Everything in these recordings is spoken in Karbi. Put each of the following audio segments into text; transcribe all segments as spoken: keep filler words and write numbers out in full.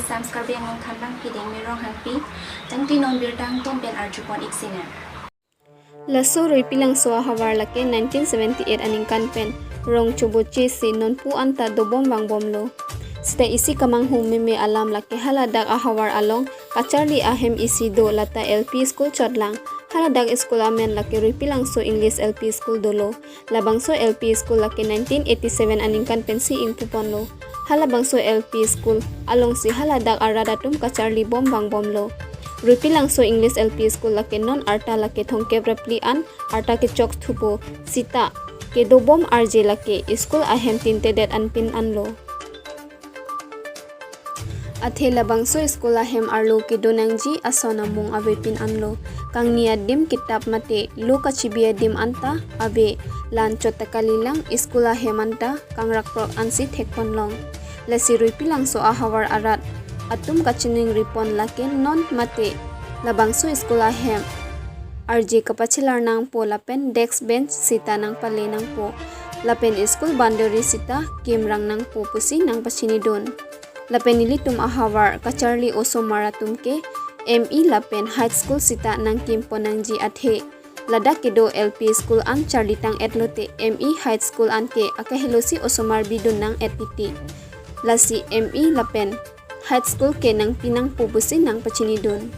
Times Karbi Anglong Khandang Phiding Mirong Hangpi, tangte non birta angton pen arjupon ik singer. Laso Ruipilangso ahavar lake nineteen seventy-eight aningkan pen rong choboche si nonpu anta dobom vangbomlo. Seta isi kemanghu meme alam lake haladak ahavar along kacharli ahem isi do, lata L P school chotlang. Haladak school amen lake Ruipilangso English L P school dolo. Labangso L P school lake nineteen eighty-seven aningkan pensi ingpuponlo. Halabangso L P school alongsi haladak arat atum kacharlibom vangbomlo. Ruipilangso English L P school lake non arta lake thomkep ra phli an arta kechok thupo, seta kedobom arje lake school ahem tintedet anpin anlo. Athe labangso school ahem arlo kedo nangji ason amung avepin anlo. Kangni adim kitap mate lo kachibi adim anta ave, la-an chot ta kalilang, school ahem anta kangrakprok ansi thekponlong. Lasi Ruipilangso ahavar arat atum kachiningripon lake non mate labangso school ahem arje kapachelar nangpo lapen desk bench seta nangpale nangpo. Lapen school boundary seta kimrang nangpo pusi nangpachinidun. Lapen ilitum ahavar kacharli osomar atum ke M E lapen high school seta nangkimpon nangji athe, ladak kedo L P school an charlitang-etlote M E high school anke akahelosi osomar bidun nang-et titi. Lasi M E lapen high school ke nangpi nangpo pusi nangpachinidun.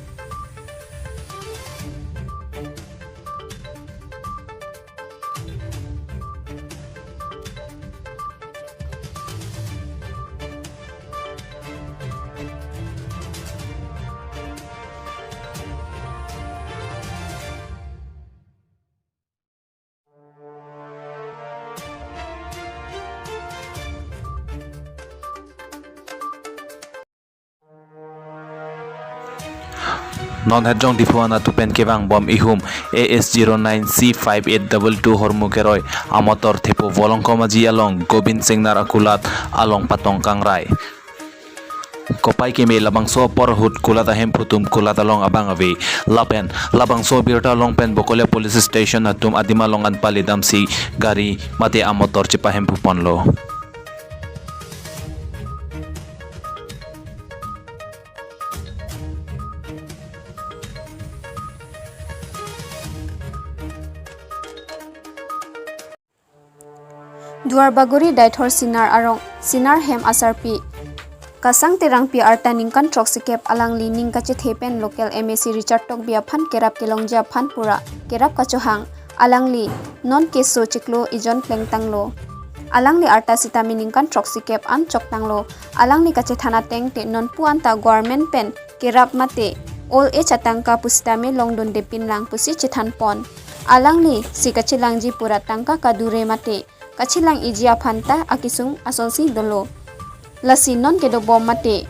Non hetjong Diphu anatthu pen kevangbom ihum A S zero nine C five eight double two hormu keroi amotor thepo Volongkom Aji along Gobind Singnar akulat along patong kangrai. Kopai keme labangso apor ahut kulat ahemphu atum kulat along abang ave. Lapen labangso abirta along pen Bokolia Police Station atum adim along an paledamsi gari mate amotor chepahemphuponlo. Duarbagori Deithor Singnar arong Singnar hem asarpi Kasang Terangpi arta ningkan throksikep alangli ning kachethe pen local M A C Richard Tokbi aphan kerap kelongji aphan pura kerap kachohang. Alangli non keso chiklo ejon plengtanglo. Alangli arta sitame ningkan throksikep an choktanglo. Alangli kachethan ateng te nonpu anta government pen kerap mate old age atangka pusitame longdundepinlang pusi chethanpon. Alangli si kachelangji pura tangka kadure mate kachelang-iji aphan ta akesung asonsi dolo. Lasi non kedobom mate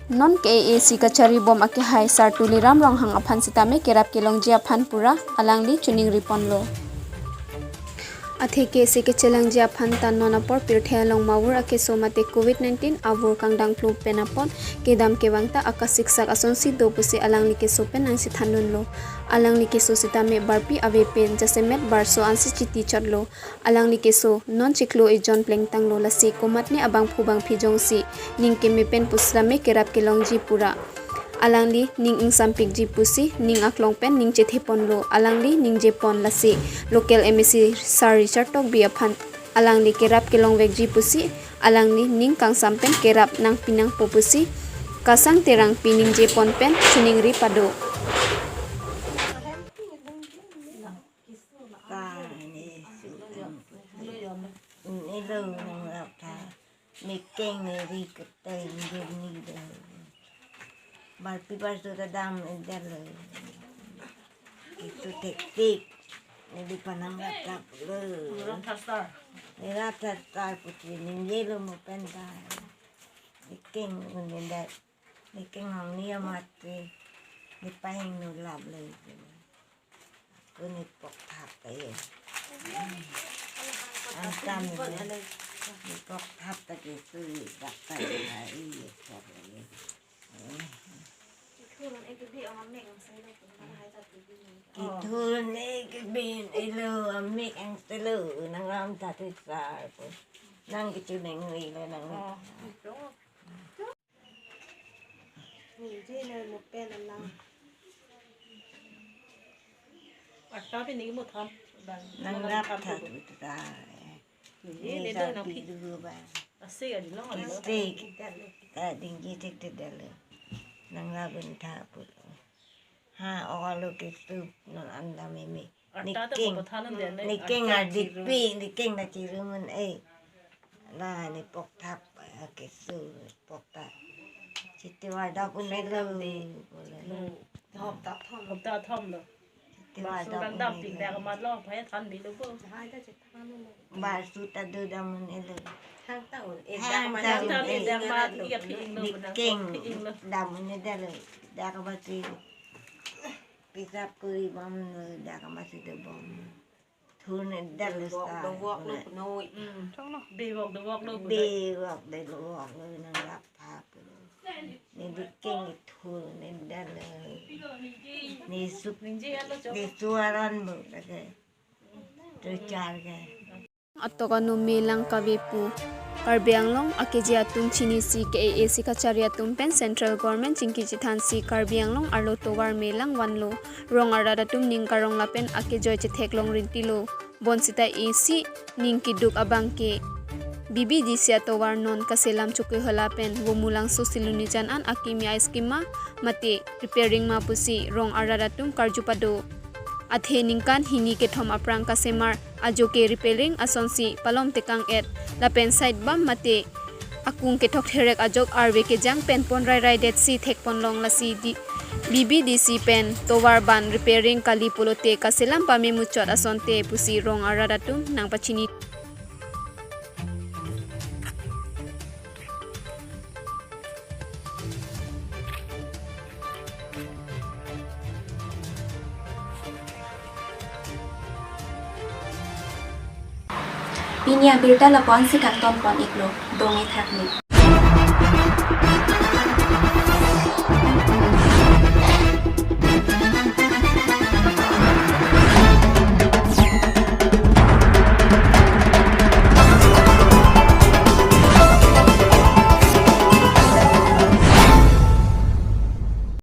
non ke A A C kacharlibom akehai Sar Tuliram Ronghang aphan sitame kerap kelongji aphan pura alangli chiningriponlo. Athe ke si kachelangji aphan ta non apor pirthe along mavur akeso mate covid nineteen avur kangdang plum pen apot kedam kevang ta akasiksak asonsi do pusi alangli keso pen nangchethandunlo. Alangli keso sitame barpi ave pen jasemet barso ansi chiti chotlo. Alangli keso non chiklo ejon plengtanglo, lasi komatne abangphu bangphi jongsi ning keme pen pusitame kerap kelongji pura alangli ning ingsampikji pusi ning aklong pen ning chetheponlo. Alangli ningjepon, lasi local M A C Sar Richard Tokbi aphan alangli kerap kelongvekji pusi alangli ning kangsam pen kerap nangpi nangpo pusi Kasang Terangpi ningjepon pen chiningri pado. Tang ni su em pu. Ni lo nang rap tha. Mekeng ni ri kete ni ni de. Barpi barso ta dam ni de lo. Itu tektik. Ni di panang rap tha lo. Ni rap tha tha putri ni ye lo mo pen ta. Mekeng ni de. Mekeng hong ni amat ke. Ni pahing nu lap lo. Kuni pok thap ta ye. Antam ni pok thap ta ke sui dak ta ye ha i ye pok ye. Kithul ni kibin ilo amik ang telo nang ram ta ti sar po. Nang kichu neng wi le nang. Ningje na mo pen alang. Arta pen ningje mo tham. Bang. Nangrap tha tu ta. Ningje ne do nang phi. Ase ga di long. Kiste ta dingji thekthedetlo. Nangrap un tha pu. Ha, olo kesup non anda meme. Arta ta niking, pathan an dia, ne, niking arta ardi chiru. Pi, niking na chiru mun eh. La ne pok thap, eh, kesu pok ta. Chiti warda pun elo. Thom ta thom. Thom ta thom lo. Chiti warda pun elo. Dak amat lo, phai than bi lo bo. Hai ta chit than lo. Ba su ta do dam mun elo. Thang ta un, eh, thang dak ta amat un, eh, dak amat lo. Iya phi ing lo, niking phi ing lo. Dam mun elo. Dak amat si. Pisap kuri bom lo, dak amat si do bom. Thun dak lo. Dovok, sa dovok lo punoi. Hmm. Dovok, dovok lo punoi. Dovok, dovok lo nangrap tha pu. Ne niking thun ne dak lo. Ne sup, ningje alo chok. Ne suaran bo lake. Tuchar ke. Atok anum melang kave pu. Karbi Anglong akeje atum chinisi ke A A C kachari atum pen Central Government chingki chethansi Karbi Anglong arlo tovar melang vanlo. Rong arat atum ning karong lapen akejoi chetheklong rintilo. Bonsita isi ning keduk abang ke B B D C atovar non kaselam Chokihola pen Bumulangso Silonijan an akimi a-scheme ma mate repairing ma pusi rong arat atum karju pado. Athe ningkan hini kethom aphrang kasemar ajo ke repairing asonsi palom tekang et lapen side bam mate akung kethok therek ajok arve kejang pen pon rairai detsi thekponlong, lasi di B B D C pen tovar ban repairing kali pulote kaselam pame muchot asonte pusi rong arat atum nangpachini. Pini abirta lapu-ansi kangton pon iklo, dong-e thakmi.